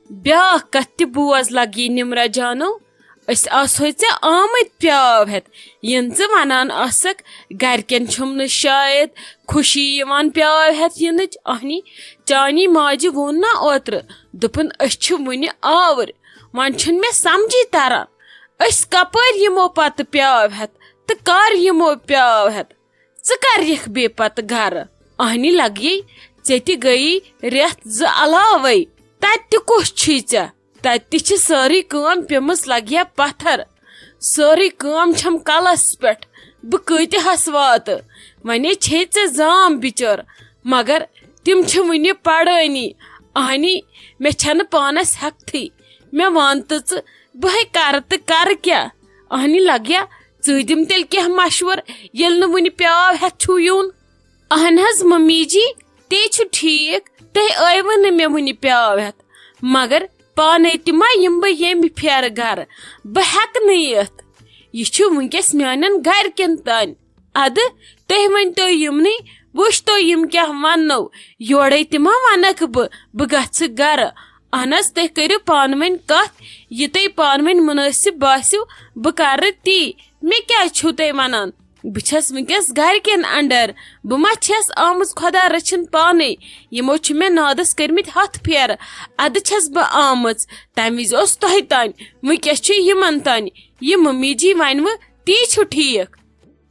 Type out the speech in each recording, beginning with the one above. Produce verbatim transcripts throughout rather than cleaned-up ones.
بیٛاکھ کتھ تہِ بوز لگیے نمرہ جانو، أسۍ آسہوے ژےٚ آمٕتۍ پیاو ہٮ۪تھ، یِن ژٕ ونان ٲسکھ، گرِکٮ۪ن چھُم نہٕ شاید خوشی یِوان پیاو ہٮ۪تھ یِنٕچ۔ اہنی، چانی ماجہِ ووٚن نا اوترٕ، دوٚپُن، أسۍ چھِ وُنہِ آوٕرۍ، وۄنۍ چھُنہٕ مےٚ سمجھی تران، أسۍ کپٲرۍ یِمو پتہٕ پیاو ہٮ۪تھ تہٕ کر یِمو پیاو ہٮ۪تھ؟ ژٕ کر یِکھ بیٚیہِ پتہٕ گرٕ؟ اہنی لگیے، ژےٚ تہِ گٔیی رٮ۪تھ زٕ علاوے۔ تتہِ تہِ کُس چھُے ژےٚ؟ تتہِ تہِ چھِ سٲرٕے کٲم پیمٕژ لگیا پتھر۔ سٲرٕے کٲم چھم کلس پٮ۪ٹھ۔ بہٕ کۭتِہس واتہٕ؟ ونے چھے ژےٚ زام بچٲر، مگر تِم چھِ وُنہِ پرٲنی۔ اہنی، مےٚ چھنہٕ پانس ہٮ۪کتھٕے۔ مےٚ وَن تہٕ ژٕ، بہٕ ہے کرٕ تہٕ کرٕ کیٛاہ؟ اہنی لگیا، ژٕ دِم تیٚلہِ کینٛہہ مشورٕ، ییٚلہِ نہٕ وُنہِ پیاو ہٮ۪تھ چھُو یُن۔ اہن حظ ممی جی، تے چھُ ٹھیٖک، تُہۍ ٲیوٕ نہٕ مےٚ وُنہِ پیاو ہٮ۪تھ، مگر پانے تہِ ما یِمہٕ بہٕ ییٚمہِ پھیرٕ گرٕ؟ بہٕ ہٮ۪کہٕ نہٕ یِتھ۔ یہِ چھُ وٕنکیٚس میانٮ۪ن گرِکٮ۪ن تانۍ۔ ادٕ تُہۍ ؤنۍ تو یِمنٕے، وٕچھ تو یِم کیٛاہ وننو۔ یورے تہِ ما ونکھ بہٕ، بہٕ گژھٕ گرٕ؟ اہن حظ، تُہۍ کٔرِو پانہٕ ؤنۍ کتھ، یہِ تۄہہِ پانہٕ ؤنۍ مُنٲسِب باسِو، بہٕ کرٕ تی۔ مےٚ کیٛازِ چھِو تُہۍ ونان؟ بہٕ چھَس وٕنکیٚس گرِکٮ۪ن under، بہٕ ما چھَس آمٕژ خۄدا رٔچھِنۍ پانے؟ یِمو چھِ مےٚ نادس کٔرمٕتۍ ہتھ پھیرٕ، ادٕ چھَس بہٕ آمٕژ۔ تمہِ وِزِ اوس تۄہہِ تانۍ، وٕنکیٚس چھُ یِمن تانۍ۔ یہِ ممی جی ونوٕ، تی چھُ ٹھیٖک۔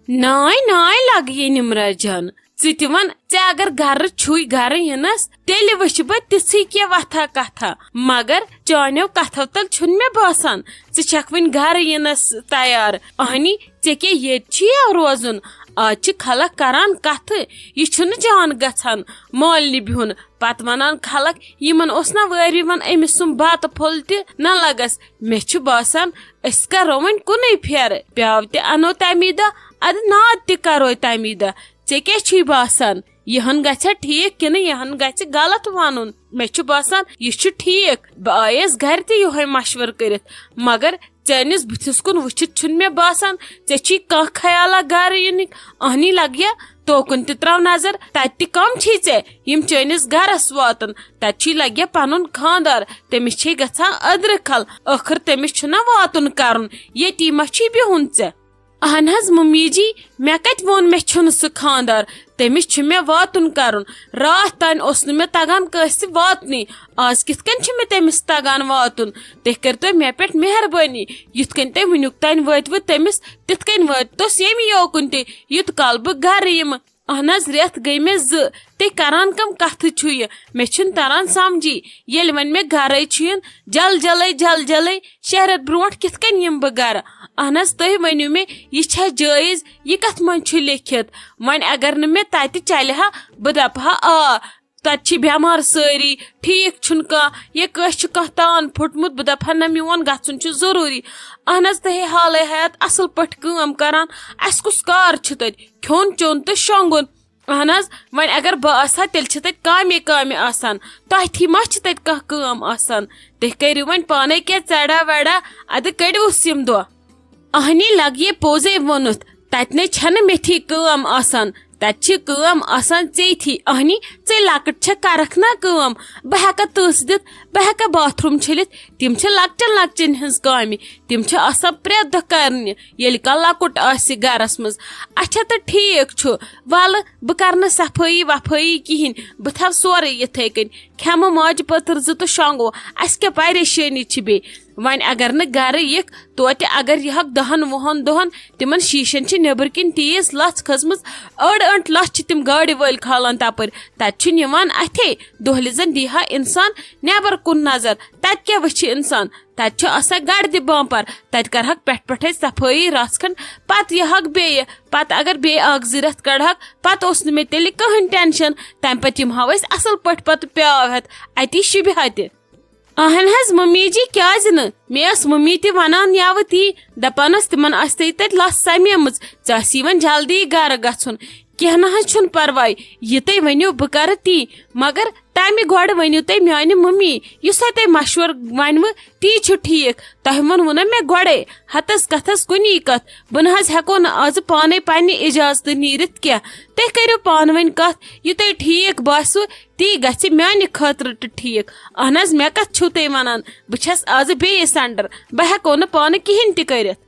ناے ناے لگیے نمرہ جان، ژٕ تہِ ون، ژےٚ اگر گرٕ چھُے گرٕ یِنس، تیٚلہِ وٕچھِ بہٕ تِژھٕے کینٛہہ وتھا کتھا، مگر چانیو کتھو تل چھُنہٕ مےٚ باسان ژٕ چھکھ وٕنہِ گرٕ یِنس تیار۔ اہنی، ژےٚ کیٛاہ ییٚتہِ چھُیا روزُن؟ آز چھِ خلق کران کتھٕ، یہِ چھُنہٕ جان گژھان مالنہِ بِہُن۔ پتہٕ ونان خلق، یِمن اوس نہ وٲرۍ یِوان أمِس سُم بتہٕ پھوٚل تہِ نہ لگس۔ مےٚ چھُ باسان، أسۍ کرو وۄنۍ کُنُے پھیرٕ، پیاو تہِ انو تمی دۄہ، ادٕ ناد تہِ کرو تمی دۄہ۔ ژےٚ کیٛاہ چھُے باسان؟ یِہن گژھِ ٹھیٖک کِنہٕ یِہن گژھِ غلط ونُن؟ مےٚ چھُ باسان، یہِ چھُ ٹھیٖک۔ بہٕ آیس گرِ تہِ یِہوے مشورٕ کٔرِتھ، مگر چٲنِس بٕتھِس کُن وٕچھِتھ چھُنہٕ مےٚ باسان، ژےٚ چھُے کانٛہہ خیالا گرٕ یِنٕکۍ۔ اہنی لگیا، توکُن تہِ تراو نظر، تتہِ تہِ کم چھے ژےٚ یِم چٲنِس گرس واتن؟ تتہِ چھُے لگیا پنُن خاندار، تٔمِس چھے گژھان أدرٕ کھل۔ ٲخٕر تٔمِس چھُنہ واتُن کرُن، ییٚتی ما چھُے بِہُن ژےٚ؟ اہن حظ ممی جی، مےٚ کتہِ ووٚن مےٚ چھُنہٕ سُہ خاندار؟ تٔمِس چھُ مےٚ واتُن کرُن۔ راتھ تانۍ اوس نہٕ مےٚ تگان کٲنٛسہِ واتنُے، آز کِتھ کٔنۍ چھُ مےٚ تٔمِس تگان واتُن؟ تُہۍ کٔرۍتو مےٚ پٮ۪ٹھ مہربٲنی، یِتھ کٔنۍ تُہۍ وٕنیُک تانۍ وٲتوٕ تٔمِس، تِتھ کٔنۍ وٲتۍتوس ییٚمہِ یوکُن تہِ، یُت کال بہٕ گرٕ یِمہٕ۔ اہن حظ، رٮ۪تھ گٔے مےٚ زٕ، تُہۍ کران کم کتھٕ چھُ یہِ؟ مےٚ چھُنہٕ تران سمجھی۔ ییٚلہِ وۄنۍ مےٚ گرے چھُ یُن، جل جلے، جل جلے، شےٚ رٮ۪تھ برونٛٹھ کِتھ کٔنۍ یِمہٕ بہٕ گرٕ؟ اہن حظ، تُہۍ ؤنِو مےٚ، یہِ چھا جٲیز؟ یہِ کتھ منٛز چھُ لیکھِتھ؟ وۄنۍ اگر نہٕ مےٚ تتہِ چلہِ ہا، بہٕ دپہٕ ہا آ، تتہِ چھِ بٮ۪مار سٲری، ٹھیٖک چھُنہٕ کانٛہہ، یا کٲنٛسہِ چھُ کانٛہہ تان پھوٚٹمُت، بہٕ دپہٕ ہا نہ، میون گژھُن چھُ ضروٗری۔ اہن حظ، تۄہہِ حالے حیات اصل پٲٹھۍ کٲم کران، اسہِ کُس کار چھُ تتہِ؟ کھیوٚن چیوٚن تہٕ شۄنٛگُن۔ اہن حظ، وۄنۍ اگر بہٕ آسہٕ ہا، تیٚلہِ چھِ تتہِ کامے کامہِ آسان، تۄہہِ تھی ما چھِ تتہِ کانٛہہ کٲم آسان؟ تُہۍ کٔرِو وۄنۍ پانے کینٛہہ ژیڑا ویڑا، ادٕ کٔڑِوس یِم دۄہ۔ اہنی لگیے پوزے ووٚنُتھ، تتہِ نے چھنہٕ میتھی کٲم آسان، تتہِ چھِ کٲم آسان ژے تھی۔ اہنی، ژے لۄکٕٹ چھےٚ کرکھ نا کٲم، بہٕ ہیٚکہ تٕژھ دِتھ، بہٕ ہیٚکہ باتھ روم چھٔلِتھ، تِم چھِ لۄکٹٮ۪ن لۄکٹٮ۪ن ہٕنٛز کامہِ، تِم چھِ آسان پرٛٮ۪تھ دۄہ کرنہِ۔ ییٚلہِ کانٛہہ لۄکُٹ آسہِ گرس منٛز، اچھا تہٕ ٹھیٖک چھُ، ولہٕ بہٕ کرٕ نہٕ صفٲیی وفٲیی کِہینۍ، بہٕ تھاوٕ سورُے یِتھے کٔنۍ، کھٮ۪مہٕ ماجہِ پٔتٕر زٕ تہٕ شۄنٛگو، اسہِ کیٛاہ پریشٲنی چھِ بیٚیہِ؟ وۄنۍ اگر نہٕ گرٕ یِکھ، توتہِ اگر یِہکھ دہن وُہن دۄہن، تِمن شیٖشن چھِ نیٚبرٕ کِنۍ تیٖژ لژھ کھٔژمٕژ، أڑ أنٹ لژھ چھِ تِم گاڑِ وٲلۍ کھالان تپٲرۍ۔ تتہِ چھُ نِوان اتھے، دۄہلہِ زن دیٖہا انسان نیٚبر کُن نظر، تتہِ کیٛاہ وٕچھِ انسان؟ تتہِ چھُ آسان گردِ بامپر، تتہِ کرہکھ پٮ۪ٹھ پٮ۪ٹھے صفٲیی رژھ کھنڈ، پتہٕ یِہکھ بیٚیہِ، پتہٕ اگر بیٚیہِ اکھ زٕ رٮ۪تھ کڑہکھ، پتہٕ اوس نہٕ مےٚ تیٚلہِ کٕہٕنۍ ٹینشن، تمہِ پتہٕ یِمہٕ ہاو أسۍ اصل پٲٹھۍ پتہٕ پیاو ہٮ۪تھ اتی شِبہِ ہتہِ۔ اہن حظ ممی جی، کیازِ نہٕ؟ مےٚ ٲس ممی تہِ ونان یاوٕ تی، دپان ٲس تِمن آسہِ تتہِ لژھ سمیمٕژ، ژےٚ آسی وۄنۍ جلدی گرٕ گژھُن۔ کینٛہہ نہ حظ چھُنہٕ پرواے، یہِ تُہۍ ؤنِو بہٕ کرٕ تی، مگر تمہِ گۄڈٕ ؤنِو تُہۍ میانہِ مٔمی، یُس ہا تۄہہِ مشورٕ ونوٕ، تی چھُ ٹھیٖک۔ تۄہہِ ووٚنوٕ نا مےٚ گۄڈے، ہتس کتھس کُنی کتھ۔ بہٕ نہ حظ ہٮ۪کو نہٕ آزٕ پانے پننہِ اجازتہٕ نیٖرِتھ کینٛہہ۔ تُہۍ کٔرِو پانہٕ ؤنۍ کتھ، یہِ تۄہہِ ٹھیٖک باسوٕ، تی گژھِ میانہِ خٲطرٕ تہِ ٹھیٖک۔ اہن حظ، مےٚ کتھ چھِو تُہۍ ونان؟ بہٕ چھَس آزٕ بیٚیِس انڈر، بہٕ ہٮ۪کو نہٕ پانہٕ کِہیٖنۍ تہِ کٔرِتھ۔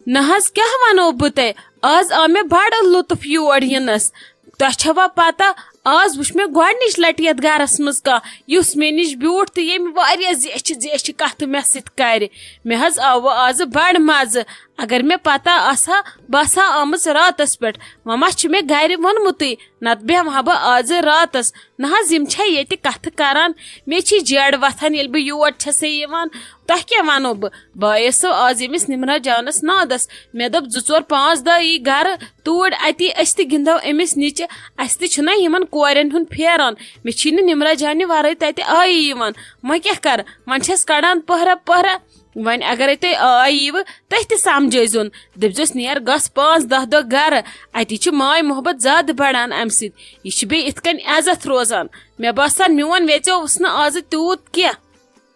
نہ حظ، کیٛاہ وَنو بہٕ تۄہہِ؟ آز آو مےٚ بَڑٕ لُطُف یور یِنَس۔ تۄہہِ چھوا پَتہ، آز وٕچھ مےٚ گۄڈٕنِچ لَٹہِ یَتھ گَرَس منٛز کانٛہہ، یُس مےٚ نِش بیوٗٹھ تہٕ ییٚمۍ واریاہ زیچھِ زیچھِ کَتھٕ مےٚ سۭتۍ کَرِ۔ مےٚ حظ آو وۄنۍ آزٕ بَڑٕ مَزٕ۔ اگر مےٚ پَتہ آسہٕ ہا، بہٕ آسہٕ ہا آمٕژ راتَس پٮ۪ٹھ۔ وۄنۍ ما چھُ مےٚ گَرِ ووٚنمُتُے، نَتہٕ بیٚہمہٕ ہا بہٕ آزٕ راتَس۔ نہ حظ، یِم چھا ییٚتہِ کَتھٕ کَران؟ مےٚ چھی جیڈ وۄتھان، ییٚلہِ بہٕ یور چھَسے یِوان۔ تۄہہِ کیٛاہ وَنو بہٕ؟ بہٕ آیسو آز ییٚمِس نِمرا جانَس نادَس۔ مےٚ دوٚپ، زٕ ژور پانٛژھ دۄہ یی گَرٕ توٗرۍ، اَتی أسۍ تہِ گِنٛدو أمِس نِچہِ۔ اَسہِ تہِ چھُنہ یِمَن کورٮ۪ن ہُنٛد پھیران۔ مےٚ چھی نہٕ نِمرا جانہِ وَرٲے تَتہِ آیی یِوان۔ وۄنۍ کیٛاہ کَرٕ؟ وۄنۍ چھَس کَڑان پٔہرہ پٔہرہ۔ وۄنۍ اگرے تُہۍ آییوٕ، تُہۍ تہِ سمجھٲیزون۔ دٔپزیوس، "نیر گژھ پانٛژھ دَہ دۄہ گرٕ، اتی چھُ ماے محبت زیادٕ بڑان امہِ سۭتۍ۔ یہِ چھُ بیٚیہِ یِتھ کٔنۍ عزت روزان۔ مےٚ باسان میون ویژیو اوس نہٕ آزٕ تیوٗت کینٛہہ۔"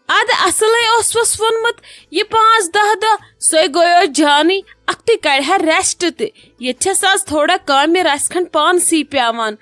ادٕ اصلے اوسُس ووٚنمُت، یہِ پانٛژھ دَہ دۄہ، سۄے گوٚو جانٕے، اکھتُے کڑِ ہا ریسٹ تہِ۔ ییٚتہِ چھس آز تھوڑا کامہِ رژھِ کھنڈ پانسٕے پیوان۔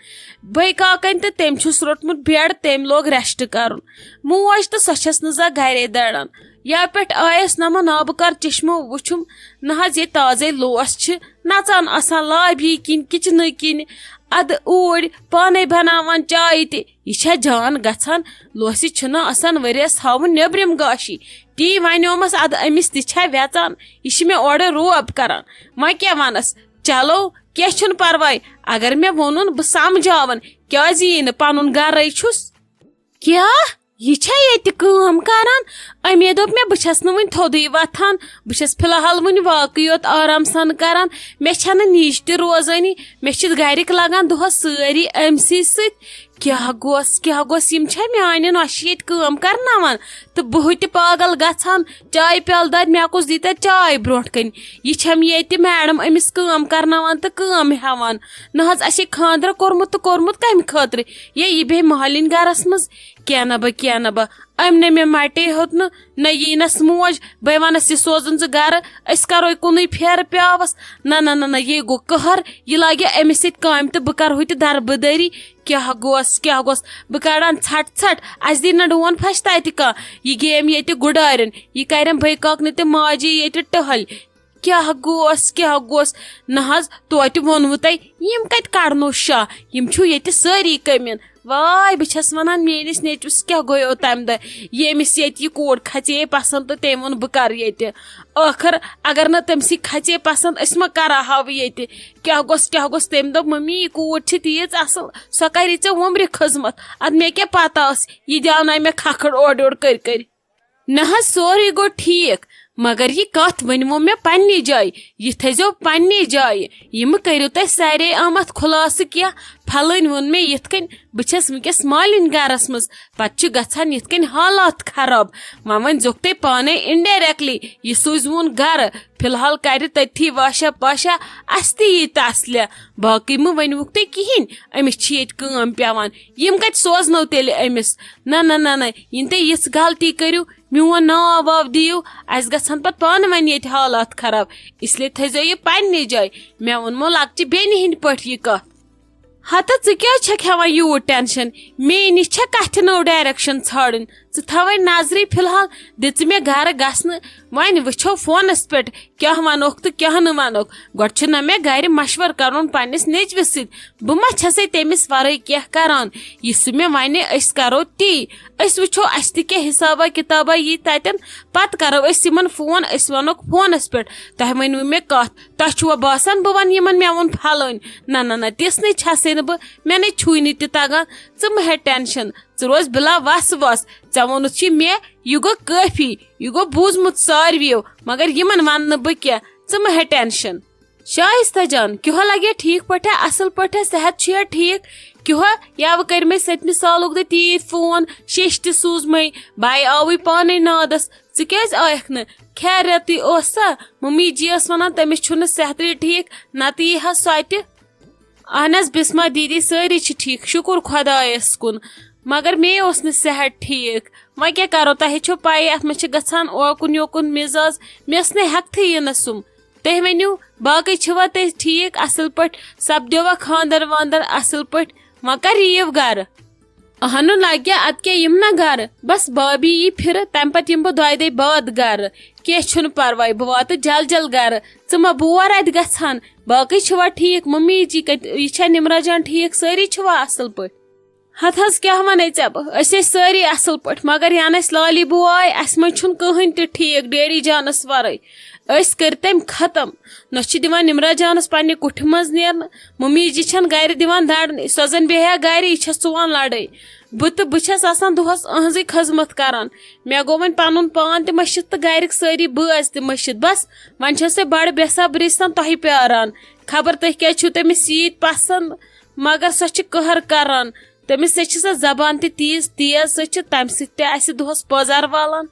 بٲے کاکن تہٕ تٔمۍ چھُس روٚٹمُت بیڈ، تٔمۍ لوگ ریسٹ کرُن۔ موج تہٕ سۄ چھس نہٕ زانٛہہ گرے دٲران۔ یا پٮ۪ٹھ آیس نمہ نابہٕ کر چشمو وُچھُم، نہ حظ ییٚتہِ تازے لوس چھِ نژان آسان لابی کِنۍ کچنہٕ کِنۍ۔ ادٕ اوٗرۍ پانے بناوان چاے تہِ۔ یہِ چھا جان گژھان؟ لوسہِ چھُنہٕ آسان ؤریس ہاوُن نیبرِم گاشی۔ تی ونیومس، ادٕ أمِس تہِ چھا ویژان؟ یہِ چھِ مےٚ اورٕ روب کران۔ وۄنۍ کیٛاہ ونس؟ چلو، کینٛہہ چھُنہٕ پرواے۔ اگر مےٚ ووٚنُن، بہٕ سمجھاون، کیٛازِ یی نہٕ؟ پنُن گرے چھُس۔ کیٛاہ؟ یہِ چھا ییٚتہِ کٲم کران؟ أمے دوٚپ مےٚ، بہٕ چھَس نہٕ وُنہِ تھوٚدُے وۄتھان، بہٕ چھَس فی الحال وُنہِ واکٕے یوت آرام سان کران۔ مےٚ چھَنہٕ نِچ تہِ روزٲنی، مےٚ چھِ گرِکۍ لگان دۄہس سٲری أمسٕے سۭتۍ۔ کیٛاہ گوٚس، کیٛاہ گوٚس، یِم چھا میانہِ نۄشہِ ییٚتہِ کٲم کرناوان؟ تہٕ بہٕ تہِ پاگل گژھان، چایہِ پیالہٕ دادِ مےٚ کُس دی تتہِ چاے برونٛٹھ کنہِ؟ یہِ چھم ییٚتہِ میڈم أمِس کٲم کرناوان تہٕ کٲم ہٮ۪وان۔ نہ حظ، اَسہِ خانٛدر کوٚرمُت تہٕ کوٚرمُت کمہِ خٲطرٕ؟ یے یہِ بیٚہہِ مالِنۍ گرس منٛز؟ کینٛہہ نہ بہٕ، کینٛہہ نہ بہٕ۔ أمۍ نہٕ مےٚ مٹے ہیوٚت نہٕ، نہ یی نس موج۔ بہٕ وَنس، یہِ سوزُن ژٕ گرٕ، أسۍ کرو کُنُے پھیرٕ پیاوس۔ نہ، نہ، نہ، نہ، یے گوٚو قہر۔ یہِ لاگہِ أمِس سۭتۍ کامہِ تہٕ بہٕ کرٕ ہُتہِ دربٕدٔری۔ کیٛاہ گوٚس، کیٛاہ گوٚس؟ بہٕ کڑان ژھٹھ ژھٹھ، اَسہِ دی نہ ڈون پھش تتہِ کانٛہہ۔ یہِ گیم ییٚتہِ گُڈارٮ۪ن، یہِ کرٮ۪ن بٲے کاکنہِ تہِ ماجہِ ییٚتہِ ٹہل۔ کیٛاہ گوٚس، کیٛاہ گوٚس؟ نہ حظ، توتہِ ووٚنوٕ تۄہہِ، یِم کتہِ کڑنو شاہ؟ یِم چھِو ییٚتہِ سٲری کٔمِن۔ واے، بہٕ چھَس وَنان، میٛٲنِس نیٚچوِس کیٛاہ گوٚیو تَمہِ دۄہ، ییٚمِس ییٚتہِ یہِ کوٗر کھژے پَسنٛد تہٕ تٔمۍ ووٚن، "بہٕ کَرٕ ییٚتہِ۔" ٲخٕر اگر نہٕ تٔمۍ سٕے کھژے پَسنٛد، أسۍ ما کَرٕہاو ییٚتہِ؟ کیٛاہ گوٚژھ، کیٛاہ گوٚژھ؟ تٔمۍ دوٚپ، "مٔمی، یہِ کوٗر چھِ تیٖژ اَصٕل، سۄ کَرِ ژےٚ وُمرِ خٔذمت۔ اَدٕ مےٚ کیٛاہ پَتہ ٲس، یہِ دیٛاونایہِ مےٚ کھکھٕر اورٕ یورٕ کٔرۍ کٔرۍ۔" نہ حظ، سورُے گوٚو ٹھیٖک، مگر یہِ کتھ ؤنۍوٕ مےٚ پننہِ جایہِ، یہِ تھٲیزیو پننہِ جایہِ۔ یہِ مہٕ کٔرِو تُہۍ سارے اَمتھ خُلاصہٕ کینٛہہ، پھلٲنۍ ووٚن مےٚ یِتھ کٔنۍ، بہٕ چھَس وٕنکیٚس مالِنۍ گرس منٛز، پتہٕ چھِ گژھان یِتھ کٔنۍ حالات خراب۔ وۄنۍ ؤنۍ زیوکھ تُہۍ پانے indirectly، یہِ سوٗزوُن گرٕ، فی الحال کرِ تٔتھی واشا پاشا، اَسہِ تہِ یی تسلہِ۔ باقٕے مہٕ ؤنۍوُکھ تُہۍ کِہیٖنۍ، أمِس چھِ ییٚتہِ کٲم پٮ۪وان، یِم کتہِ سوزنو تیٚلہِ أمِس؟ نہ، نہ، نہ، نہ، یِنہٕ تُہۍ یِژھ غلطی کٔرِو، میون ناو واو دِیِو، اَسہِ گژھن پتہٕ پانہٕ ؤنۍ ییٚتہِ حالات خراب۔ اس لیے تھٲیزیو یہِ پننہِ جایہِ۔ مےٚ ووٚنمو لۄکچہِ بیٚنہِ ہِنٛدۍ پٲٹھۍ یہِ کتھ۔ ہتہ، ژٕ کیٛازِ چھکھ ہٮ۪وان یوٗت tension؟ مے نِش چھےٚ کتھِ نٔو direction ژھانڈٕنۍ۔ ژٕ تھاوے نظرٕے فی الحال، دِ ژٕ مےٚ گرٕ گژھنہٕ۔ وۄنۍ وٕچھو فونس پٮ۪ٹھ کیٛاہ ونوکھ تہٕ کیٛاہ نہٕ ونوکھ۔ گۄڈٕ چھُ نہ مےٚ گرِ مشورٕ کرُن پننِس نیٚچوِس سۭتۍ۔ بہٕ ما چھسے تٔمِس ورٲے کینٛہہ کران؟ یہِ سُہ مےٚ ونہِ، أسۍ کرو تی۔ أسۍ وٕچھو، اسہِ تہِ کیٛاہ حسابا کتابا یی تتٮ۪ن۔ پتہٕ کرو أسۍ یِمن فون، أسۍ ونوکھ فونس پٮ۪ٹھ، "تۄہہِ ؤنوٕ مےٚ کتھ، تۄہہِ چھُوا باسان بہٕ ونہٕ یِمن مےٚ ووٚن پھلٲنۍ؟" نہ، نہ، نہ، تِژھ نَے چھسے نہٕ بہٕ، مےٚ نَے چھُے نہٕ تہِ تگان۔ ژٕ مہٕ ہےٚ tension، ژٕ روز بلا وس وس۔ ژےٚ ووٚنُتھ چھُے مےٚ، یہِ گوٚو کٲفی، یہِ گوٚو بوٗزمُت ساروِیو، مگر یِمن ونہٕ نہٕ بہٕ کینٛہہ، ژٕ مہٕ ہےٚ tension۔ شائستہ جان، کیُہو لگیا ٹھیک پٲٹھۍ، اصل پٲٹھۍ، صحت چھُیا ٹھیک؟ کیُہو، یاوٕ کٔرۍ مےٚ سٔتمہِ سالُک دۄہ تیٖتۍ فون، شیٚش تہِ سوٗز مےٚ، بایہِ آوٕے پانے نادس۔ ژٕ کیازِ آیکھ نہٕ؟ خیریتٕے اوسا؟ ممی جی ٲس ونان تٔمِس چھُنہٕ صحتٕے ٹھیک، نتہٕ یی ہا سۄ تہِ۔ اہن حظ بسمہ دیدی، سٲری چھِ ٹھیٖک، شُکُر خۄدایَس کُن۔ مگر مے اوس نہٕ صحت ٹھیٖک۔ وۄنۍ کیٛاہ کَرو، تۄہہِ چھو پَیی اَتھ منٛز چھِ گژھان اوکُن یوکُن مِزاز۔ مےٚ ٲس نہٕ ہٮ۪کتھٕے یِنَس سُم۔ تُہۍ ؤنِو، باقٕے چھِوا تُہۍ ٹھیٖک اَصٕل پٲٹھۍ؟ سَپدیوا خانٛدر وانٛدر اَصٕل پٲٹھۍ؟ وۄنۍ کر یِیِو گرٕ؟ اہنُو لگہِ، ادٕ کیٛاہ یِم نہ گرٕ؟ بس بابی یی پھرٕ، تمہِ پتہٕ یِمہٕ بہٕ دۄیہِ دۄہہِ بعد گرٕ۔ کینٛہہ چھُنہٕ پرواے، بہٕ واتہٕ جل جل گرٕ۔ ژٕ مہ بور اتہِ گژھان۔ باقٕے چھِوا ٹھیٖک؟ ممی جی کتہِ، یہِ چھا نمرہ جان ٹھیٖک؟ سٲری چھِوا اصل پٲٹھۍ؟ ہتہٕ حظ کیٛاہ ونے ژےٚ بہٕ، أسۍ ٲسۍ سٲری اصل پٲٹھۍ، مگر ینہٕ اَسہِ لالی بوٗ آے، اَسہِ منٛز چھُنہٕ کٕہٕنۍ تہِ ٹھیٖک ڈیڈی جانس ورٲے۔ أسۍ کٔرۍ تٔمۍ ختم۔ نہ چھِ دِوان نمرہ جانس پننہِ کُٹھِ منٛز نیرنہٕ، ممی جی چھَنہٕ گرِ دِوان دَرنٕے، سۄ زَن بیٚہہِ ہا گرِ، یہِ چھَس ژٕ وَن لَڑٲے۔ بہٕ تہٕ بہٕ چھَس آسان دۄہَس أہٕنٛزٕے خدمت کران۔ مےٚ گوٚو وۄنۍ پَنُن پان تہِ مٔشِتھ تہٕ گرِکۍ سٲری بٲژ تہِ مٔشِتھ۔ بس، وۄنۍ چھَس سۄ بَڑٕ بے صبری سان تۄہہِ پیاران۔ خبر تُہۍ کیٛازِ چھِو تٔمِس ییٖتۍ پسنٛد، مگر سۄ چھِ قہر کران۔ تٔمِس سۭتۍ چھِ سۄ زبان تہِ تیٖژ تیز، سۄ چھِ تَمہِ سۭتۍ تہِ اَسہِ دۄہَس پٲزار والان۔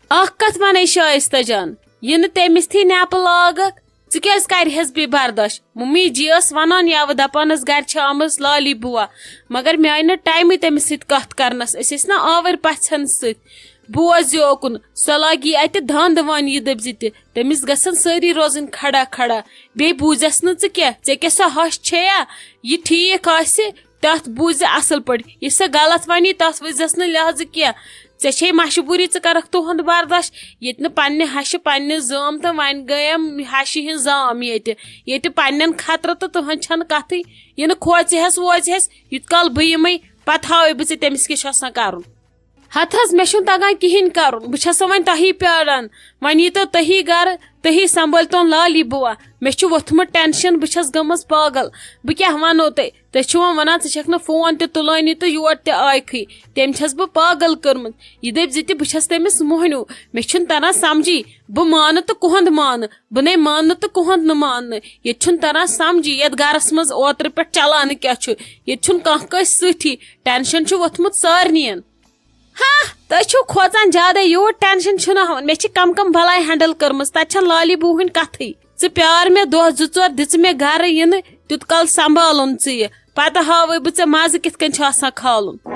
اکھ کتھ ونے شائستہ جان، یہِ نہٕ تٔمِس تھی نیپہٕ لاگکھ، ژٕ کیازِ کرِہس بیٚیہِ برداش؟ ممی جی ٲس ونان یاوٕ دپان ٲس گرِ چھِ آمٕژ لالی بوا، مگر مےٚ آیہِ نہٕ ٹایمٕے تٔمِس سۭتۍ کتھ کرنس، أسۍ ٲسۍ نہ آوٕرۍ پژھٮ۪ن سۭتۍ۔ بوز یہِ اوکُن، سۄ لاگہِ یہِ اتہِ دھاند وان، یہِ دٔپۍ زِ تہِ تٔمِس گژھن سٲری روزٕنۍ کھڑا کھڑا۔ بیٚیہِ بوٗزٮ۪س نہٕ ژٕ کینٛہہ، ژےٚ کیٛاہ سۄ ہش چھےٚ یا؟ یہِ ٹھیٖک آسہِ، تَتھ بوٗزِ اَصٕل پٲٹھۍ۔ یہِ سۄ غلط وَنی، تَتھ وٕچھزٮ۪س نہٕ لحاظہٕ کینٛہہ۔ ژےٚ چھے مجبوٗری، ژٕ کَرَکھ تُہُنٛد برداش۔ ییٚتہِ نہٕ پنٛنہِ ہَشہِ، پنٛنہِ زٲم تہٕ وۄنۍ گٔیَم ہَشہِ ہِنٛز زام ییٚتہِ۔ ییٚتہِ پنٛنٮ۪ن خطرٕ تہٕ تُہٕنٛز چھَنہٕ کَتھٕے۔ یہِ نہٕ کھوژِ ہٮ۪س ووژِ ہٮ۪س، یُتھ کال بہٕ یِمَے، پَتہٕ ہاوَے بہٕ ژےٚ تٔمِس کیٛاہ چھُ آسان کَرُن۔ ہتہٕ حظ، مےٚ چھُنہٕ تگان کِہیٖنۍ کرُن۔ بہٕ چھَسو وۄنۍ تۄہی پیاران۔ وۄنۍ ییٖتو تُہی گرٕ، تُہی سنبھٲلتون لالی بُوا۔ مےٚ چھُ ووٚتھمُت ٹینشن، بہٕ چھَس گٔمٕژ پاگل۔ بہٕ کیٛاہ وَنو تۄہہِ؟ تُہۍ چھِو وۄنۍ وَنان، ژٕ چھَکھ نہٕ فون تہِ تُلٲنی تہٕ یور تہِ آیکھٕے۔ تٔمۍ چھَس بہٕ پاگل کٔرمٕژ۔ یہِ دٔپۍ زِ تہِ بہٕ چھَس تٔمِس موٚہنیوٗ۔ مےٚ چھُنہٕ تران سمجھی۔ بہٕ مانہٕ تہٕ کُہنٛد مانہٕ، بہٕ نے مانہٕ تہٕ کُہنٛد نہٕ مانہٕ۔ ییٚتہِ چھُنہٕ تران سمجھی، یَتھ گرس منٛز اوترٕ پٮ۪ٹھ چلاونہٕ کیٛاہ چھُ۔ ییٚتہِ چھُنہٕ کانٛہہ کٲنٛسہِ سۭتی۔ ٹینشن چھُ ووٚتھمُت سارنِین۔ ہاں، تُہۍ چھِو کھوژان زیادَے، یوٗت ٹینشن چھُنہٕ ہاوُن۔ مےٚ چھِ کم کم بلاے ہینڈل کٔرمٕژ، تَتہِ چھَنہٕ لالی بوٗ ہٕنٛدۍ کَتھٕے۔ ژٕ پیار مےٚ دۄہ زٕ ژور، دِ ژٕ مےٚ گرٕ یِنہٕ، تیُت کال سنبھالُن ژٕ یہِ۔ پتہٕ ہاوَے بہٕ ژےٚ مزٕ کِتھ کٔنۍ چھُ آسان کھالُن۔